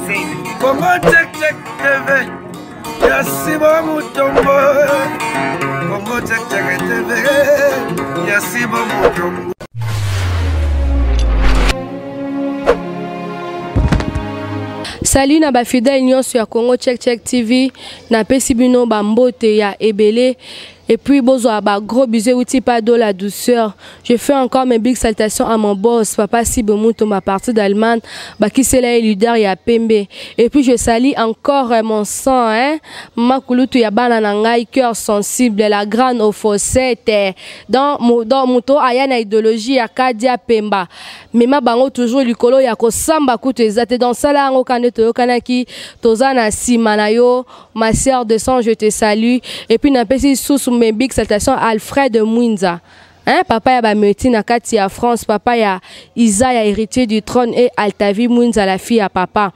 Congo Check Check TV ya Sibo Mutombo. Congo Check Check TV ya Sibo Mutombo. Salut na ba fidèle nyonso ya Congo Check Check TV, napesi bino ba mbote ya ebele. Et puis, bonsoir, bah, gros bisous, outil pas de la douceur. Je fais encore mes big salutations à mon boss, papa Sibemouto, ma partie d'Allemagne, bah, qui c'est là, leader, ya Pembe. Et puis, je salue encore euh, mon sang, hein, Makulutu, ya Bananangai, cœur sensible, la grande au fossette. Eh. Dans, dans moto, aya na idéologie, ya Kadia Pemba. Mema bango toujours likolo ya kosamba kutu eza te. Dans sala yango kande toyokanaki, toza na sima na yo. Ma sœur de sang, je te salue. Et puis, napesi sous mes big salutations Alfred Mwinza. Hein, papa ya bameti na kati ya France, papa ya Isa ya héritier du trône et Altavi Mwinza la fille ya papa.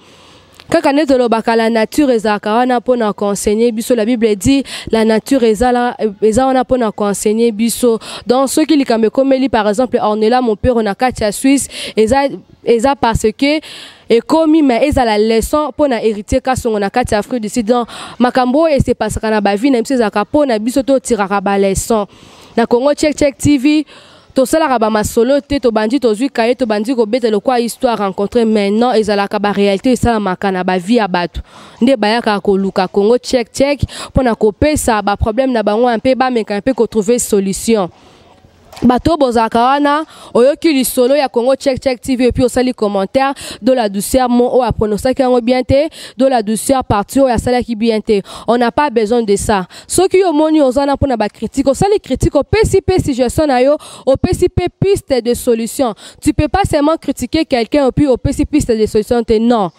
Kaka nde tolobaka la nature ezalaka wana mpona koenseigner biso. La Bible dit la nature eza wana mpona koenseigner biso. Donc soki likambo ekomeli par exemple Ornella Mopero na kati ya Suisse, eza, eza parce que ekomi, mais ezala leçon mpona héritier Kasongo na kati ya Afrique du Sud. Donc makambo oyo esepasaka na bavie na biso ezalaka mpona biso totiraka baleçon. Na Congo Check Check TV tosalaka bamasolo te, tobandi tozwi kaye, tobandi kobeta lokwa histoire rencontre. Maintenant ezalaka baréalité esalamaka na bavie ya bato nde bayaka koluka Congo Check Check mpona kopesa baproblème na bango mpe bameka mpe kotrouver solution. Bato bozalaka wana, oyoki lisolo ya Congo Check Check TV et puis osali commentaire de la douceur, mo oyo aprononçaki yango bien te, de la douceur partie oyo asalaki bien te, on n'a pas besoin de ça. Soki omoni oza na mpona bacritique, osali critique, opesi mpe suggestion na yo, opesi mpe piste de solution. Tu peux pas seulement critiquer quelqu'un et puis opesi piste de solution te. Non,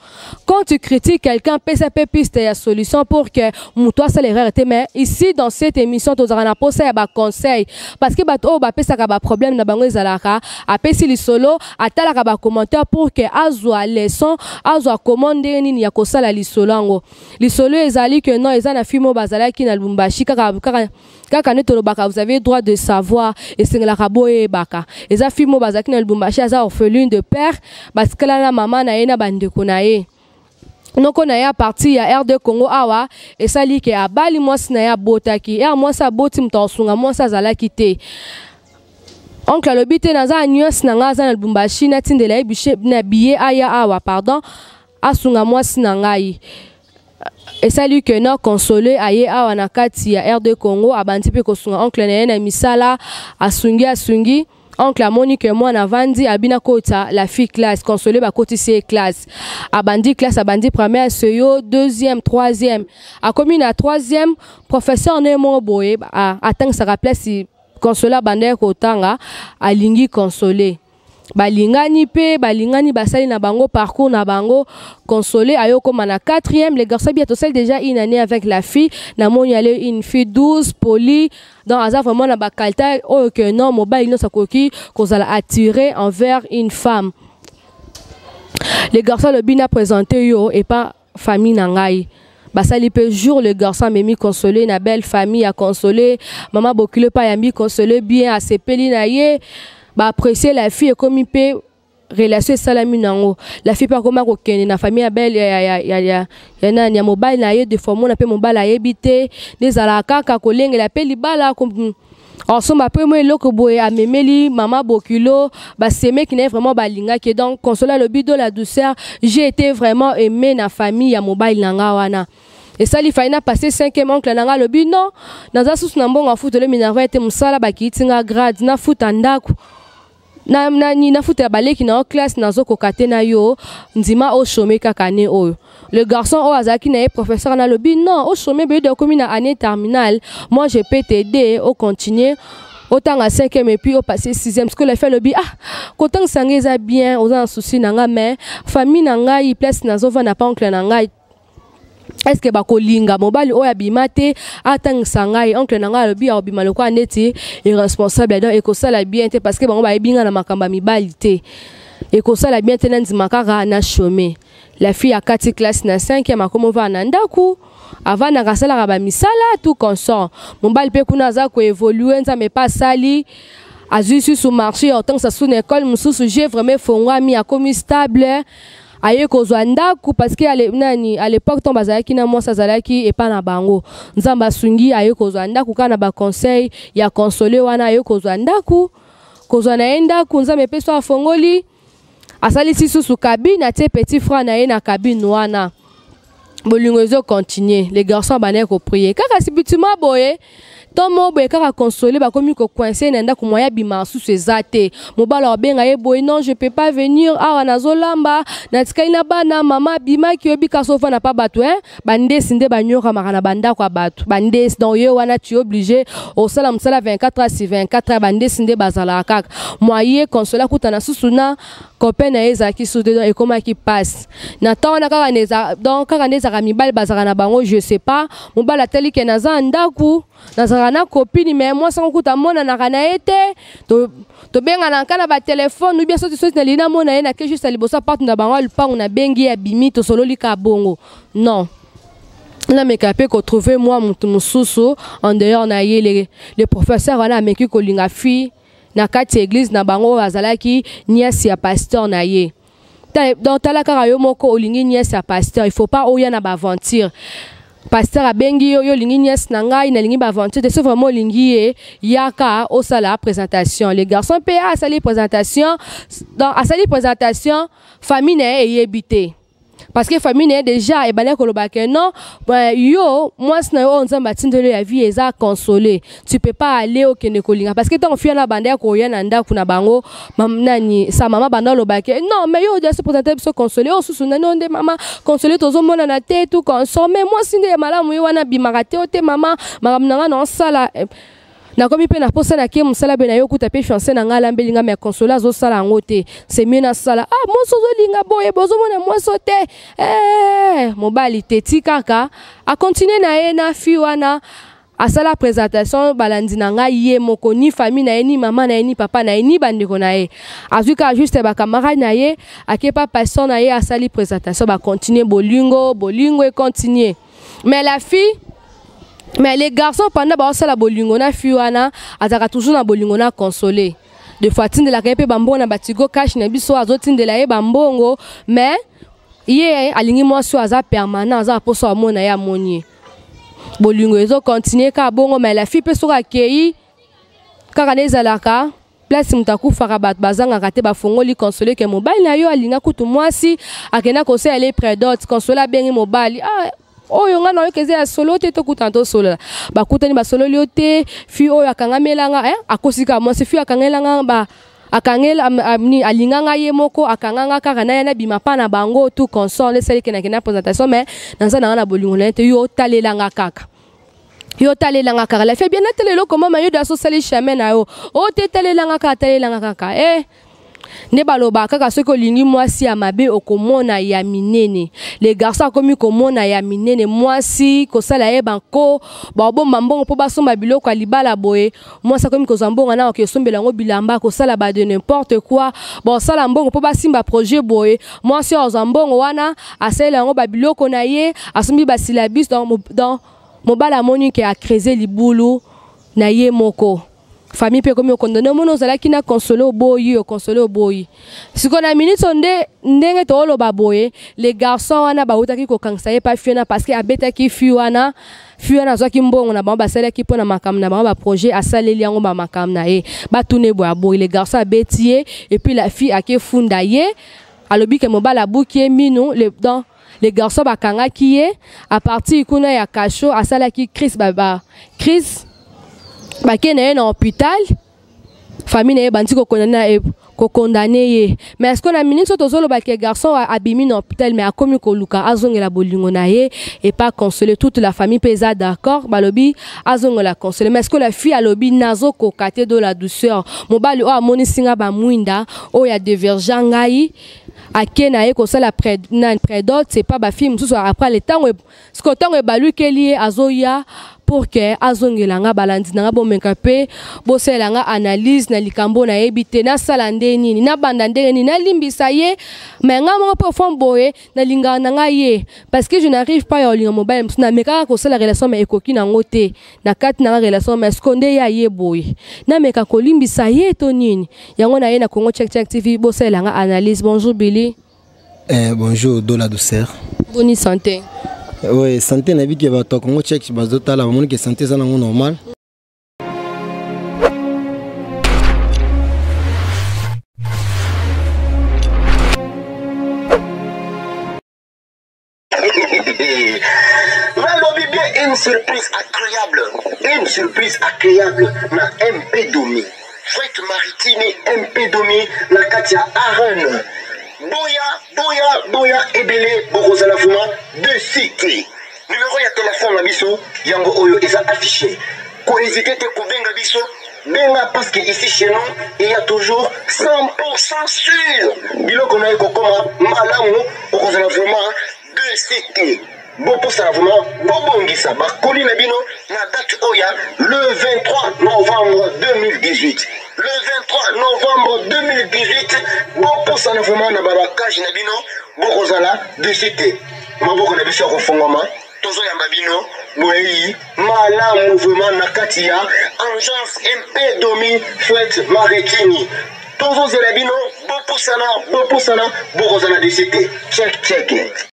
quand tu critiques quelqu'un, pesa mpe piste ya solution pour que moto asala erreur te. Mais ici, dans cette émission, tozalaka na posa ya baconseil, parce que bato oyo bapesaka baproblème na bango, ezalaka apesi lisolo, atalaka bacommentaire pour que azwa leçon, azwa comment, ndenge nini ya kosala lisolo yango. Lisolo ezali que non, eza na film oyo bazalaki na Lubumbashi. Kaka kaka kaka nde tolobaka, vous avez droit de savoir, esengelaka boyebaka. Eza film oyo bazalaki na Lubumbashi, aza orpheline de père, batikala na mama na ye na bandeko na ye, noko na ye. À partir ya RD Congo awa, esali ke abali mwasi na ye, abotaki. Ere mwasi aboti, moto akosunga mwasi azalaki te. Oncle alobi te, naza nyonso na ngai, aza na Lubumbashi, natindela ye na billet, aya awa, pardon, asunga mwasi na ngai. Esali ke na Console aye awa na kati ya RD Congo, abandi mpe kosunga oncle na ye na misala. Asungi, asungi oncle, amoni ke mwana avandi, abina kota la fille classe. Console bakotisi ye classe, abandi classe, abandi première seyo, deuxième, troisième. Akomi na troisième, professeur ne moko boye atangisaka place Console abandaki kotanga, alingi Console, balingani mpe balingani, basali na bango parcours na bango. Console ayokoma na quatrième. Le garçon bien tosali déjà une année avec la fille, namoni ale une fille douce, polie, donc aza vraiment na baqualité oyo ke non, mobali nyonso akoki kozala attiré envers une femme. Le garçon alobi na présente yo epa famille na ngai. Basali mpe jour, le garçon amemi Console na belle famille ya Console. Mama bokilo mpe ayambi Console bien, asepeli na ye, baapprécie la fille. Ekomi mpe relation esalami nango, la fille mpe akoma kokende na famille ya belle ya nani, ya mobali na ye. De fois mona mpe mobali ayebi te, nde ezalaka kaka kolengela mpe libala, osomba mpe mo eloko boye, amemeli mama bokilo, basemeki na ye, vraiment balingaki. Donc Console alobi de la douceur, j'ai été vraiment aimé na famille ya mobali na nga wana. Esali fai na passé cinquième, oncle na nga alobi non, naza susu na mbongo afutele minerval ete, mosala bakiti nga grade, nafuta ndako na nani, nafuta ya baleki na yo classe, nazokoka te na yo, ndima ochômer kaka année oyo. Le garçon oyo azalaki na ye professeur na alobi non, ochômer boyede, okomi na année terminale, moi je peux t'aider, ocontinue otanga cinquième et puis opasser sixième. Parce que la fille alobi ah, kotangisa ngai eza bien, oza na souci na ngai, mais famille na ngai, place nazovanda pa oncle na ngai, est ce que bakolinga mobali oyo abima te atangisa ngai? Oncle na ngai alobi akobima lokola neti irresponsable, donc ekosala bien te, parce que bango bayebi ngai na makambo ya mibali te, ekosala bien te, na ndima kaka na chômer. La fille akati classe na 5e, akomi ovanda na ndako, avandaka, asalaka bamisala, tout consort. Mobali mpe kuna aza koévoluer, Nzambe mpe asali, azwi susu marché ya otangisa su na ekole mosusu, je vraiment efongwami, akomi stable. Aye kozwa ndako parce que ale, nani, à l'époque ntango bazalaki na mwasi azalaki epa na bango. Nzambe asungi, aye kozwa ndako kaka na baconseil ya Console wana. Aye kozwa ndako, kozwa na ye ndako, Nzambe epesi, afongoli, asalisi susu cabine, atie petit frère na ye na cabine wana. Bolingo ezocontinue, les garçons bandaki koprier kaka subitement boye to mo boye kaka Console bakomi kocoincer na ndako, moya bima susu eza te. Mobali abenga ye boye: "Non, je peux pas venir awa, nazolamba, natikali na bana, mama abimaki." Oyebi kasi ofanda pa bato, hein? Bandesi nde banyokamaka na bandako ya bato, bandesi. Donc ye wana, tu es obligé osala mosala 24 heures sur 24 heures. Bandesi nde bazalaka kaka moye. Console akutana susu na copain na ye, ezalaki susu te. Donc ekomaki passe na ntango wana kaka nde. Donc kaka nde ezalaka, mibali bazalaka na bango, je sais pas. Mobali atali ke naza na ndako, nazalaka na copine, mais mwasi yango kuta amonanaka na ye te. Tobenganaka na batelefone ou bien soki nalingi namona ye, nake juste liboso aparte na bango ya lupango, nabengi ye, abimi, tosololi ka bongo. Non, nameka mpe kotrouver mwa motu mosusu en dehors na ye. Le professeur wana ameki kolinga fille na kati ya église na bango oyo azalaki nièce ya pasteur na ye. Donc tala kaka yo moko, olingi nièce ya pasteur, il faut pas oya na baaventure. Pasteur abengi yo, yo olingi nièce na ngai, nalingi baaventure te. So vraiment olingi ye, yaka osala présentation. Le garçon mpe asali présentation. Donc asali présentation, famille na ye eyebi te, parce que famille na ye déjà ebandaki koloba ke non, yo mwasi na yo oyo Nzambe atindeli ya vie eza Console, tu peux pas aller okende kolinga. Parce que ntango fille wana bandaki koya na ndako na bango, nani, sa mama banda oloba ke non, mais yo odia se présente biso Console oyo susu nani oyo nde mama Console tozomonana te, tout consort, mais mwasi nde ya malamu ye wana abimaka te. O te mama, makambo na nga na osala, nakomi mpe na posa nake mosala be na yo, kuta mpe fiancé na ngai alambeli nga, mais Console azosala yango te, c'est mieux nasala. Ah, mwasi ozolinga boye, bozomona mwasi o te, eh, mobali te, ti kaka akontinue na ye na fille wana. Asala présentation, balandi na ngai, ye moko, ni famille na ye, ni mama na ye, ni papa na ye, ni bandeko na ye. Azwi kaka juste bacamarade na ye, ake pa pasteur na ye, asali présentation, bakontinue bolingo, bolingo ekontinue. Mais la fille, mais les garçons, pendant baosala bolingo na fille wana, azalaka toujours na bolingo na Console. Des fois atindelaka ye mpe bambongo na batigo cash na biso, azotindela ye bambongo, mais ye alingi mwasi oyo aza permanent, aza na mposa amona ye, amoni ye, bolingo ezokontinue kaka bongo. Mais la fille mpe soki akei kaka nde ezalaka place moto akufaka, bato bazangaka te. Bafongoli Console ke mobali na yo alinga kutu mwasi, akenda kosalela ye prédot. Console abengi mobali: "Ah, oyo nga nayoka eza ya solo te, tokutana tosolola." Bakutani, basololi yo te, fille oyo akangamelanga, eh? Akosika mwasi, fille akangelanga ba akangela ni alinganga ye moko, akanganga kaka na ye, nabima mpa na bango, tout consort. Esali kendake na présentation, mais naza nanga na bolingo na ye te. Yo otalelanga kaka, yo talelanga kaka. La fille: "Bien, natala eloko mama, yo da sosali chemin na yo o te, talelanga kaka, talelanga kaka." Eh, nde balobaka kaka soki olingi mwasi ya mabe, okomona ya minene. Le garçon akomi komona ya minene, mwasi kosala ye banko, babomba mbongo mpo basomba biloko ya libala boye. Mwasi akomi kozwa mbongo na okesombela yango bilamba, kosala ba de n'importe quoi. Bosala mbongo mpo basimba projet boye, mwasi oyo azwa mbongo wana, asalela yango babiloko na ye, asombi basyllabus. Donc mobali amoni ke acreuser libulu na ye moko. Famille mpe ekomi okondane: "Omoni, ozalaki na Console, oboyi, okonsole oboyi." Sikoyo na minute oyo nde ndenge tooloba boye, le garçon wana bautaki kokangisa ye pa fille wana, parce que abetaki fille wana. Fille wana azwaki mbongo na bango, basalaki mpo na makambo na bango, baprojet, asaleli yango bamakambo na ye, batuna boye, aboyi. Le garçon abeti ye, et puis la fille akefunda ye, alobi ke mobali abuki ye minu. Le, donc le garçon bakangaki ye à partir kuna ya cachot, asalaki crise, ba crise, bakei na ye na hôpital. Famille na ye bandi kokondane ye. Mais est ce que na minute oyo tozoloba ke garçon abimi na hôpital, mais akomi koluka azongela bolingo na ye epa Console. Toute la famille mpe eza d'accord, balobi azongela Console. Mais est ce que la fille alobi: "Nazokoka te de la douceur, mobali oyo amonisi nga bamwinda oyo adévierger ngai, ake na ye kosala prédot." C'est pas bafille mosusu après le ntango, siko ntango ebalukeli ye, azoya pour ke azongela nga. Balandi na nga, bomeka mpe bosalela nga analyse na likambo. Nayebi te nasala nde nini, nabanda ndenge nini, nalimbisa ye, mais nga moko mpe ofond boye nalingaka na ngai ye, parce que je n'arrive pas ya kolinga mobali mosusu. Namekaka kosala relation, mais ekoki nango te na kati na nga relation. Mais siko nde ye aye boye, nameka kolimbisa ye to nini? Yango na ye na Congo Check Check TV, bosalela nga analyse. Bonjour Billy. Eh, bonjour Dola Douceur. Boni santé. Oui, santé na biki bato Congo check bazotala bamoni ke santé eza nango normal. Nalobi bien une surprise agréable, une surprise agréable na MP Domi. Fête maritime MP Domi na kati ya Arène. Boya, boya, boya ebele bokozala vraiment de cité. Numéro ya téléphone na biso yango oyo eza affiché. Ko hésiter te kobenga biso benga parce que ici chez nous il y a toujours 100% sûr biloko na ye kokoma malamu okozala vraiment de cité bopusana vraiment bobongisa bakoli na bino na date oyo ya le 23 novembre 2018 le 23 novembre 2018 bopusana vraiment na babakage na bino bokozala dessus te maboko na biso ya kofungwama tozoyamba bino boyeyi malamu vraiment na kati ya agence mp domi fret marekini tozozela bino bopusana bopusana bokozala dessus te check check.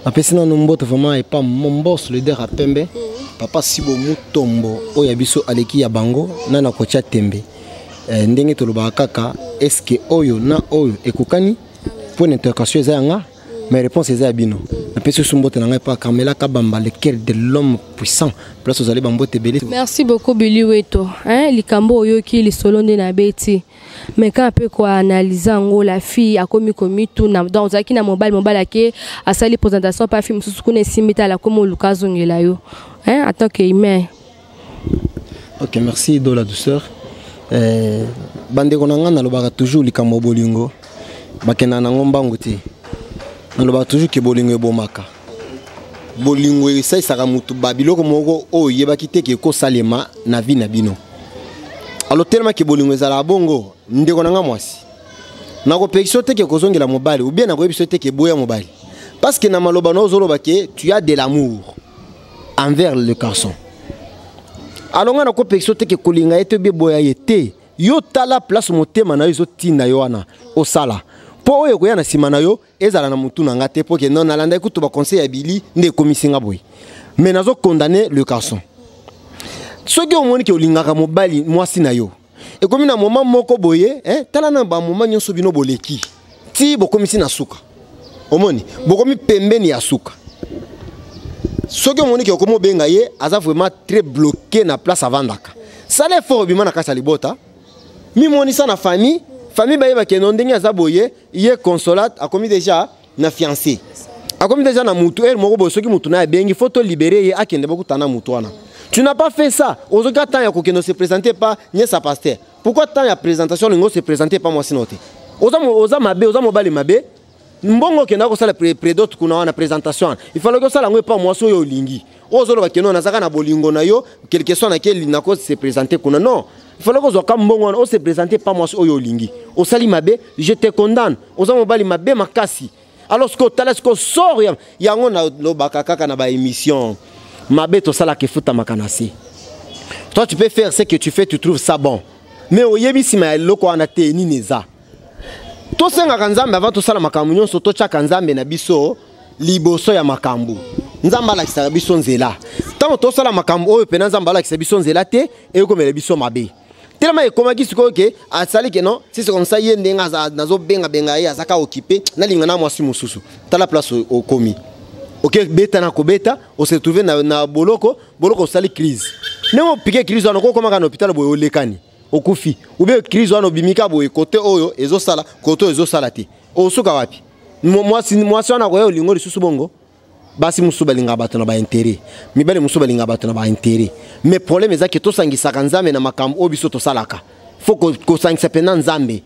Napesi nano mbote vraiment epa mombos leader ya pembe, papa Sibo Mutombo oyo ya biso aleki ya bango na na kotia tembe. Ndenge tolobaka kaka eske oyo na oyo ekokani point d'interrogation eza yanga mais réponse eza ya bino. Napesi biso mbote na ngai epa Carmela Kabamba, le cœur de l'homme puissant, place ozali bambote ebele. Merci beaucoup Billy Weto, hein, likambo oyoki lisolo nde na beti. Mais quand peu quoi analyser ngo la fille a komi komi tout na donc zaki na mobile mobile ake asali présentation pa fille mususu kuna simita la komo luka zongela yo, hein, en tant que humain. OK, merci de la douceur. Bande ko nanga na lobaka toujours likambo bolingo. Bakenda na ngomba nguti. Na lobaka toujours ke bolingo ebomaka. Bolingo esaisaka mutu ba biloko moko oyo yebaki te ke kosalema na vie na bino. Alors tellement que bolingo ezala bongo ndeko nanga mwasi. Nakopekisa te ke kozongela mobali ou bien nakoyebisa te ke boya mobali. Parce que na maloba na ozoloba ke tu as de l'amour envers le garçon. Alors nga nakopekisa te ke kolinga ye te bien boya ye te. Yo tala place motema na yo ezotinda yo wana osala. Po oyo koya na nsima na yo ezala na mutu na nga te po ke non nalandaki kutu ba conseil ya Billy nde ekomisi nga boye. Mais nazo condamner le garçon. Soki omoni ke olingaka mobali mwasi na yo ekomi na moment moko boye, hein, tala na ba moment nyonso bino boleki ti bokomisi na suka. Omoni bokomi pembeni ya suka. Soki omoni ke okomi obenga ye aza vraiment très bloqué na place avandaka. Sala effort obima na kati ya libota, mimonisa na famille, famille bayeba ke non ndenge aza boye, ye consolate akomi déjà na fiancé. Akomi déjà na mutu, er moko boye soki mutu na abengi, faut to libérer ye akende bokutana mutu wana. Tu n'as pas fait ça. Aujourd'hui, tant ya koke ne se présenter pas nièce à pasteur. Pourquoi tant ya présentation lingo se présenter pas moi sinote? Oza mo, oza mabe, oza mobali mabe. Mbongo kenda ko sala pré-dot kuna wana présentation. Il fallait que sala ngwe pas moi so yo lingi. Ozo loba keno nazaka na bolingo na yo, quelque soit na quel nako se présenter kuna non. Il fallait que zo ka mbongo wana o se présenter pas moi so yo lingi. Osali mabe, je te condamne. Oza mobali mabe makasi. Alors ce que tala ce que sort ya yango na loba kaka na ba émission. Mabe to sala ke futa makanasi. Toi tu peux faire ce que tu fais, tu trouves ça bon. Mais oyebi sima eloko wana te nini eza. To sengaka Nzambe avant to sala makambo nyonso, to tchaka Nzambe na biso liboso ya makambo. Nzambe alakisaka biso nzela. Tango to sala makambo oyo pena Nzambe alakisa biso nzela te, ekomela biso mabe. Tellement ekomaki sikoyo ke asali ke non, si c'est comme ça ye ndenga nazo benga benga ye azaka occupé, nalinga na mwasi mosusu. Tala place okomi. Ok, beta na kobeta, on se retrouve na boloko, boloko sali crise. Nengo piqué crise wana ko koma na hôpital boye olekani, okufi. Ou bien crise wana obimika boye côté oyo ezo sala, côté oyo ezo sala te. Osuka wapi? Moi si moi si wana koyo lingo lisusu bongo. Basi musu balinga bato na ba intérêt. Mibale musu balinga bato na ba intérêt. Mais problème eza ke tosangisaka Nzambe na makambo oyo biso tosalaka. Faut kosangisa mpenza Nzambe.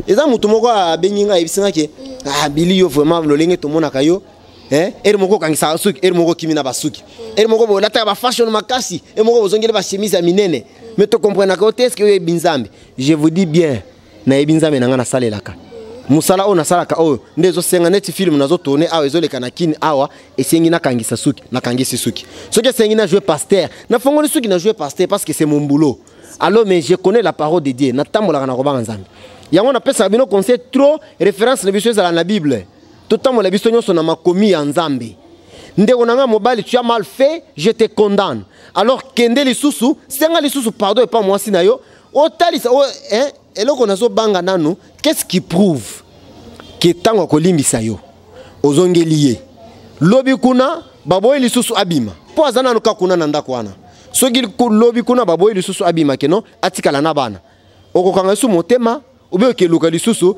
Eza motu moko abengi ngai, ayebisi nga ke: "Ah, Bili, yo vraiment, lolenge tomonaka yo, eh, ere moko okangisaka suki, ere moko okimi na basuki, ere moko bolataka bafashion makasi, ere moko bozongeli bachemise ya minene, mais tokomprenaka yo te. Est-ce oyebi Nzambe?" Je vous dis bien, nayebi Nzambe na ngai. Nasalelaka mosala oyo nasalaka, oyo nde ezosenga neti film nazotourne awa, ezoleka na Kini awa. Esengi nakangisa suki, nakangisi suki. Soki esengi na jouer pasteur, nafongoli suki, na jouer pasteur, parce que c'est mon boulot. Alors, mais je connais la parole de Dieu, natambolaka na kobanga Nzambe. Yango napesaka bino conseil trop: référence na biso ezala na Bible, totambola biso nyonso na makomi ya Nzambe. Ndeko na ngai mobali, tu as mal fait, je te condamne. Alors kende lisusu, senga lisusu pardon epa mwasi na yo, otalisa o, eh, eloko nazobanga nanu, qu'est-ce qui prouve ke ntango akolimbisa yo, ozongeli ye, lobi kuna baboyi lisusu abima, mpo aza nanu kaka kuna na ndako wana? Soki lobi kuna baboyi lisusu abima, keno atikala na bana, okokanga lisusu motema obe okeluka lisusu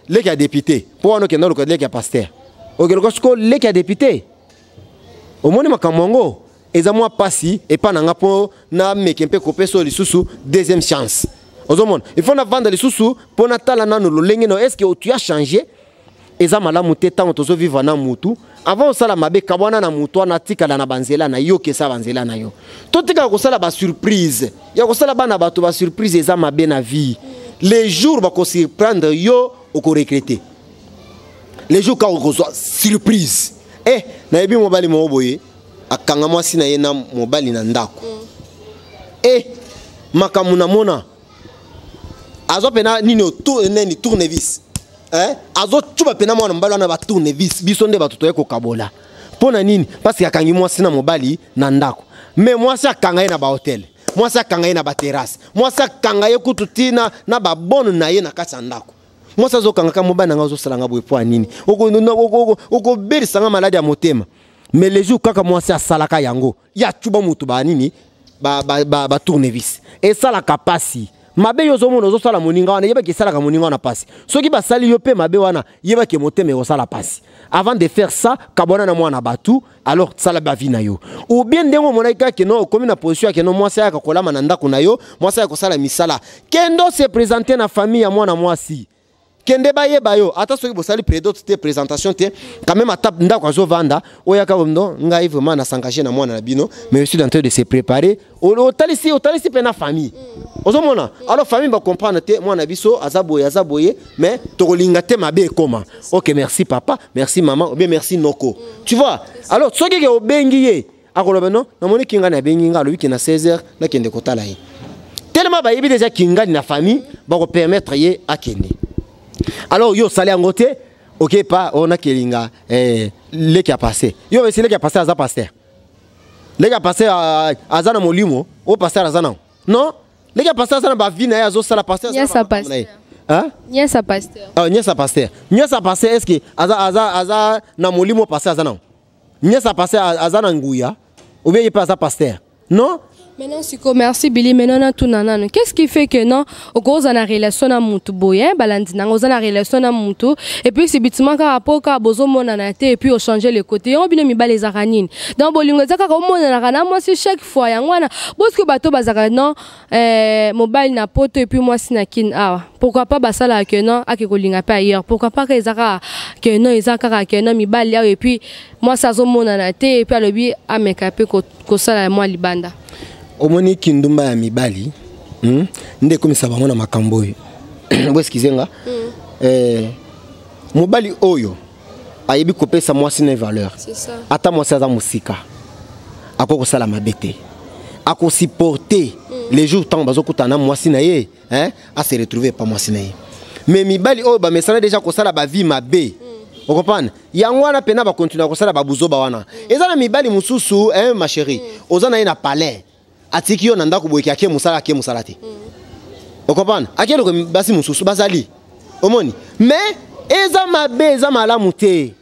leki ya député? Mpo wana okenda luka leki ya pasteur, okeluka siko leki ya député. Omoni makambo yango eza mwa pasi epa na nga mpo nameke mpe kopesa oyo lisusu deuxième chance. Ozomona, il faut navanda lisusu mpo natala nanu lolenge na, est ce que tu as changé? Eza malamu te. Ntango tozovivre na mutu, avant osala mabe, kabwana na mutu wana, atikala na banzela na yo, kesa banzela na yo. Totikala kosala basurprise ya kosala bana bato basurprise, eza mabe na vie. Les jours bakosurprendre yo, okoregretter. Les jours kaka okozwa surprise. Nayebi mobali moko boye, akanga mwasi na ye na mobali na ndako. Makambo namona, azwa mpena nini, nini, tournevis, eh? Azocuba mpena mwana mobali wana batournevis. Biso nde bato toye kokabola. Mpo na nini? Parce que akangi mwasi na mobali na ndako, mais mwasi akanga ye na bahotel, mwasi akanga ye na baterrasse, mwasi akanga ye kutu ntina na babone na ye na kati ya ndako. Mwasi azokangaka mobali na ngai, azosalanga boye mpo ya nini? Okobelisanga maladi ya motema. Mais le jour kaka mwasi asalaka yango, ya cuba motu banini, batournevis, esalaka pasi. Mabe yo ozomona ozosala moninga wana, yebaki esalaka moninga wana pasi. Soki basali yo mpe mabe wana, yebaki motema ekosala pasi. Avant de faire ça, kabwana na mwana batu, alors sala bavie na yo. Ou bien ndenge omonaki kaka keno okomi na position ya keno mwasi ayaka kolama na ndako na yo, mwasi ayaka kosala misala, kende ose présenter na famille ya mwana mwasi, kende bayeba yo. Ata soki bosali prédot te, présentation te, quand même ata ndako azovanda, oyaka ndo ngai vraiment na s'engager na mwana na bino, mais je suis en train de se préparer. Otalisi, otalisi mpe na famille, ozomona. Alors famille bacomprendre te, mwana biso aza boye, aza boye, mais tokolinga te mabe ekoma. Ok, merci papa, merci maman, ou bien merci noko, tu vois. Alors soki ke obengi ye, akoloba: "Non, namoni kingani abengi nga, alobi ke na 16 heures nakende kotala ye." Tellement bayebi déjà kingani na famille, bakopermettre ye akende. Alors yo osali yango te, oke pa oyo nakelinga leki ya pasteur. Yo besi leki ya pasteur aza pasteur, leki ya pasteur aza na molimo oyo pasteur aza nango? Non, leki ya pasteur aza na bavie na ye, azosala pasteur. Nyasa pasteur. Hein? Nyasa pasteur. Ah, nyasa pasteur. Nyasa pasteur, est-ce que aza na molimo pasteur aza nango? Nyasa pasteur aza na nguya ou bien ye mpe aza pasteur? Non. Maintenant, siko, merci Billy. Maintenant, natuna nano. Qu'est-ce qui fait que non, okoza na relation na mutu boye, balandi nanga, oza na relation na mutu, et puis subitement kaka po kaka bozomonana te, et puis ochanger le côté. Yango bino mibale ezaka nini? Donc bolingo eza kaka omonanaka na mwasi chaque fois, yango wana boski bato bazaka non, mobali na poto et puis mwasi na Kin awa. Pourquoi pas basalaka que non, ake kolinga pe ailleurs? Pourquoi pas que eza kaka que non, eza kaka que non, mibali awa et puis mwasi azomonana te, et puis alobi ameka pe kosala mwa libanda? Omoni, kindumba ya mibali, Nde ekomisa bango na makambo oyo. Bo excuser nga. Mobali oyo ayebi kopesa mwasi na valeur, C'est ça. ata mwasi aza mosika, akoki kosala mabe te, akosupporte. Les jours ntango bazokutana na mwasi na ye, hein, ase retrouve epa mwasi na ye. Mais mibali oyo bamesana déjà kosala bavie mabe, ocomprendre, yango wana mpena bakontinue kosala babuzoba wana. Eza na mibali mosusu, hein, ma chérie, oza na ye na palais, atiki yo na ndako boyeki, ake mosala, ake mosala te, ocomprendre, ake eloko basi mosusu bazali. Omoni, mais eza mabe, eza malamu te,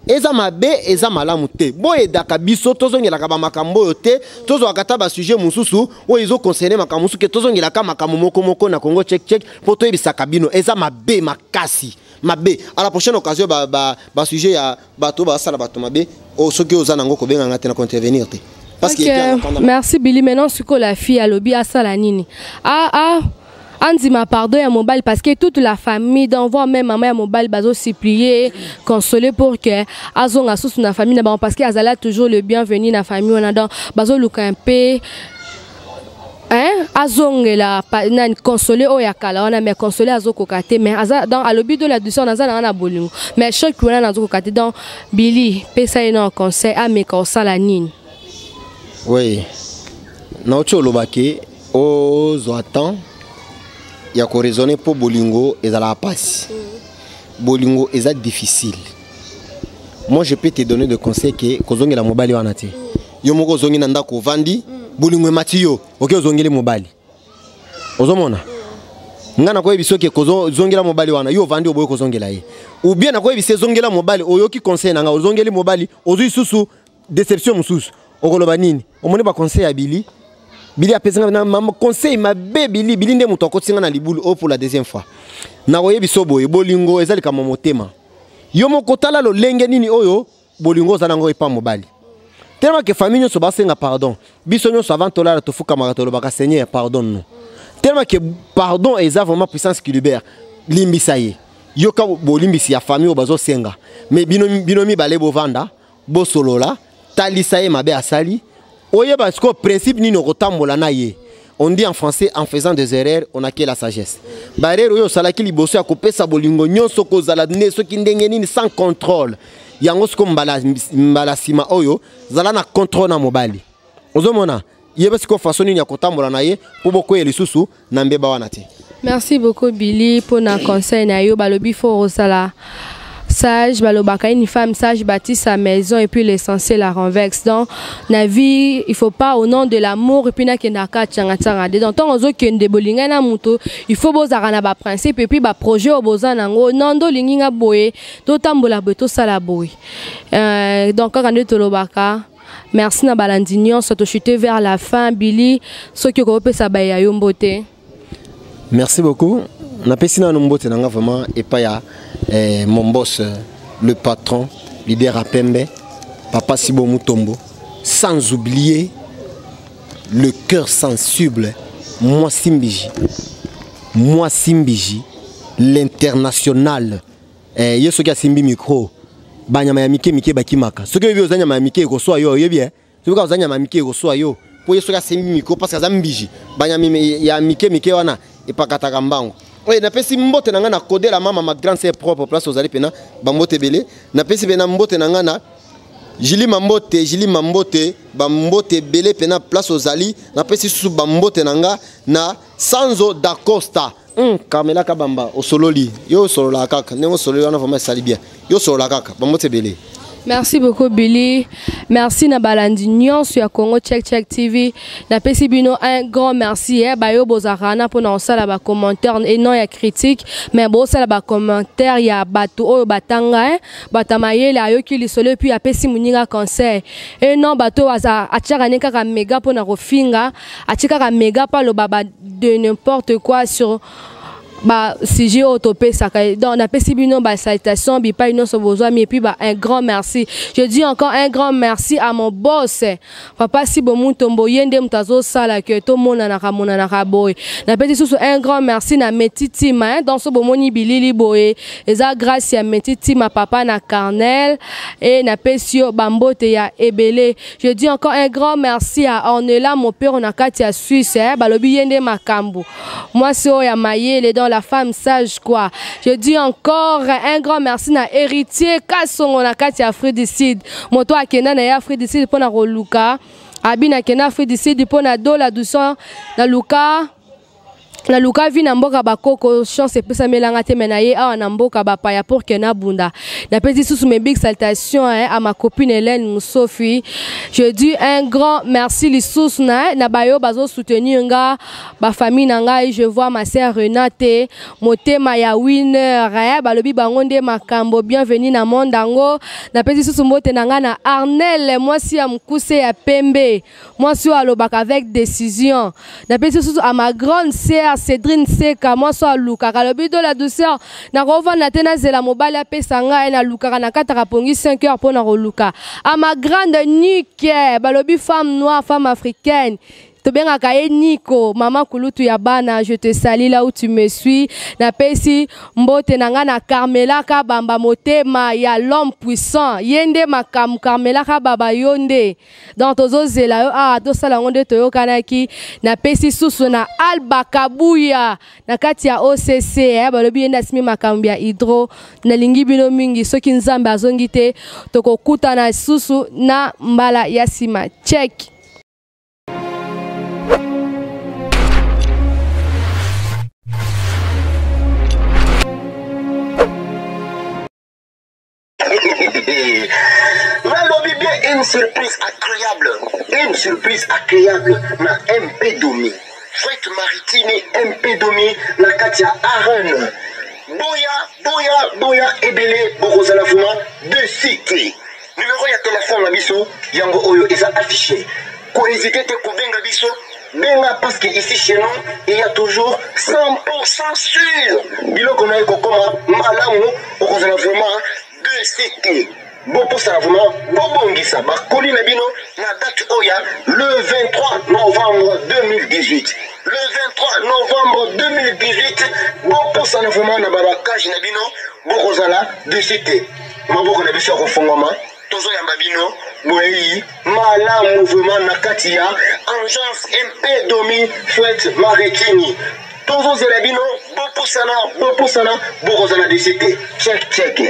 eza mabe, eza malamu te. Boyedaka biso, tozongelaka bamakambo oyo te, tozwaka ata basujet mosusu oyo ezoconcerne makambo mosusu ke tozongelaka makambo moko moko na Congo Check Check, mpo toyebisaka bino eza mabe makasi, mabe. À la prochaine occasion, basujet ya bato basala bato mabe oyo, soki oza nango, kobenganga te na contrevenir te, parce que Ok, merci Billy. Maintenant, sikoyo la fille alobi asala nini? A a Andima pardon ya mobali, parce que toute la famille, donc voire même mama ya mobali, bazo supplier, consoler pour que azonga susu na famille na bango, parce que azala toujours le bienvenu na famille wana. Donc bazoluka un peu, hein, azongela nani, consoler oyo ya kala wana, mais consoler azokoka te. Mais aza, donc alobi de la douceur, naza nanga na bolingo, mais choc wana nazokoka te. Donc Billy, pesa ye na conseil, ameka osala nini? Oui, nauti olobaki, ozwa temps ya koraisonner, mpo bolingo ezalaka mpasi, bolingo eza difficile. Moi, je peux te donner de conseil ke kozongela mobali wana te. Yo moko ozongi na ndako, ovandi, bolingo emati yo, oke ozongeli mobali. Ozomona nga nakoyebi soki kozongela mobali wana, yo ovandi, oboyi kozongela ye, ou bien nakoyebisa ezongela mobali, oyoki conseil na nga, ozongeli mobali, ozwi susu déception mosusu, okoloba nini? Omoni baconseil ya Bili. Bili apesi nga na conseil mabe. Bili, Bili nde moto akotisi nga na libulu oyo pour la deuxième fois. Nakoyebi so boye, bolingo eza likambo motema. Yo moko tala lolenge nini oyo bolingo oza nango epa mobali. Tellement ke famille nyonso basenga pardon, biso nyonso avant tolala tofukamaka, tolobaka: "Seigneur, pardonne nous." Tellement ke pardon eza vraiment puissance qui libère. Limbisa ye, yoka bolimbisi ya famille oyo bazosenga. Mais bino, bino mibale bovanda, bosolola, talisa ye mabe asali, oyeba sikoyo principe nini okotambola na ye. On dit en français: en faisant des erreurs, on acquiert la sagesse. Baerreur oyo osalaki liboso ya kopesa bolingo nyonso, kozala nde soki ndenge nini sans contrôle, yango sikoyo mbala, mbala nsima oyo zala na contrôle na mobali. Ozomona, yeba sikoyo façon nini ya kotambola na ye mpo bokwea lisusu na mbeba wana te. Merci beaucoup Billy mpona conseil na yo. Balobi fo kozala sage. Balobaka: une femme sage bâtit sa maison et puis l'essentiel la renverse. Donc na vie, il faut pas au nom de l'amour et puis nakendaka tianga tianga de. Donc ntango ozokende bolingai na moto, il faut bozalaka na baprincipe et puis baprojet oyo boza nango. Non, ndo olingi nga boye, totambola boye, tosala boye. Donc kaka nde tolobaka, merci na balandi nyonso. Tochute vers la fin. Billy, soki okopesa baye ya yo mbote. Merci beaucoup. Napesi nano mbote na nga vraiment epai ya mon boss, le patron, leader à pembe, papa Sibo Mutombo, sans oublier le cœur sensible, moi Simbiji, moi Simbiji l'international. Ye soki asimbi micro, banyama ya mike mike bakimaka. Soki oyebi oza nyama ya mike, ekoswa yo. Oyebi, soki oza nyama ya mike, ekoswa yo, mpo ye soki asimbi micro, parce aza mbiji, banyama ya mike mike wana epakataka mbango. Oyo napesi mbote na ngai na Kodela mama, ma grande sœur propre, place ozali mpena, bambote ebele. Napesi mpena mbote na ngai na Jili Mambote, Jili Mambote, bambote ebele mpena place ozali. Napesi susu bambote na nga na Sanzo Dacosta. Carmela Kabamba, osololi, yo osololaka kaka ndenge osololi wana, vraiment esali bien. Yo osolola kaka, bambote ebele. Merci beaucoup Billy. Merci na balandi nyonso ya Congo Check Check TV. Napesi bino un grand merci, eh bayo bozalaka na mpona kosala ba commentaire et non ya critique, mais bosala ba commentaire ya bato oyo batanga, eh bato ya mayele, ayoki lisolo et puis apesi moninga conseil, et non bato aza atiaka ne kaka méga mpona kofinga, atie kaka méga mpo aloba ba de n'importe quoi sur basujet oyo topesaka. Donc napesi bino basalutation bipai nyonso bozwami et puis ba un grand merci. Je dis encore un grand merci à mon boss, papa Sibo Mutombo. Ye nde moto azosala ke tomonanaka monanaka boye. Napesi susu un grand merci na Meti Tima, hein. Donc so bomoni bilili boye, eza grâce ya Meti Tima, papa na Carnel, e napesi yo bambote ya ebele. Je dis encore un grand merci à Ornela Mopero na kati ya Suisse, hein. Balobi ye nde makambo, mwasi oyo ya mayele, dans la femme sage quoi. Je dis encore un grand merci na Héritier Kasongo na kati ya Afrique du Sud, moto akenda na ye Afrique du Sud mpona koluka abi nakenda Afrique du Sud mpona dola douceur, naluka naluka vi na mboka bakoko. Chance epesamelanga te, me na ye awa na mboka bapaya pour ke nabunda. Napesi susu mes big salutations, hein, à ma copine Hélène Musofi. Je dis un grand merci lisusu na bayo bazosoutenir nga, bafamille na ngai. Je vois ma sœur Renate motema ya winner, hein, balobi bango nde makambo. Bienvenue na monde yango. Napesi susu mbote na ngai na Arnel, mwasi ya mokuse ya pembe, mwasi oyo alobaka avec décision. Napesi susu à ma grande sœur Cédrine Seka, mwasi oyo alukaka, alobi de la douceur, nakovanda te, nazela mobali apesa ngai, nalukaka, nakataka pongi 5 heures mpo na koluka. À ma grande Nike, balobi femme noire, femme africaine. Tobengaka ye Nico, mama kulutu ya bana, je te salue là où tu me suis. Napesi mbote na nga na Carmela Kabamba, motema ya l'homme puissant. Ye nde makambo, Carmela Kabamba yo nde. Donc tozozela yo awa, tosala yango nde toyokanaki. Napesi susu na Alba Kabuya na kati ya OCC, balobi ye nde asimi makambo ya hydro. Nalingi bino mingi, soki Nzambe azongi te, tokokutana susu na mbala ya nsima. Check. Nalobi bien, une surprise agréable, une surprise agréable na MP Domi, Fête Maritime MP Domi na kati ya Arène. Boya, boya, boya ebele, bokozala vraiment de cité. Numéro ya téléphone na biso yango oyo eza affiché, kohésite te kobenga biso, benga, parce que ici chez nous il y a toujours 100% sûr biloko na ye kokoma malamu. Okozala vraiment de cité. Bopusana vraiment, bobongisa bakoli na bino na date oyo ya le 23 novembre 2018. Le 23 novembre 2018, bopusana vraiment na babakage na bino, bokozala de cité. Maboko na biso ya kofungwama, tozoyamba bino, boyei malamu vraiment na kati ya agence MP Domi Fret Maritini. Tozozela bino, bopusana, bopusana, bokozala de cité. Check, check.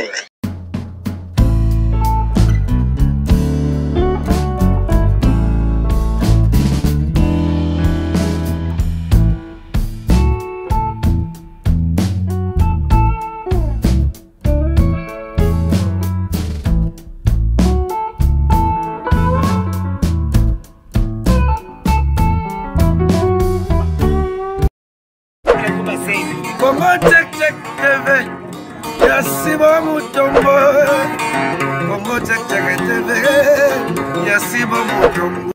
Congo Check Check TV ya Simon Mutombo. Congo Check Check TV ya Simon Mutombo.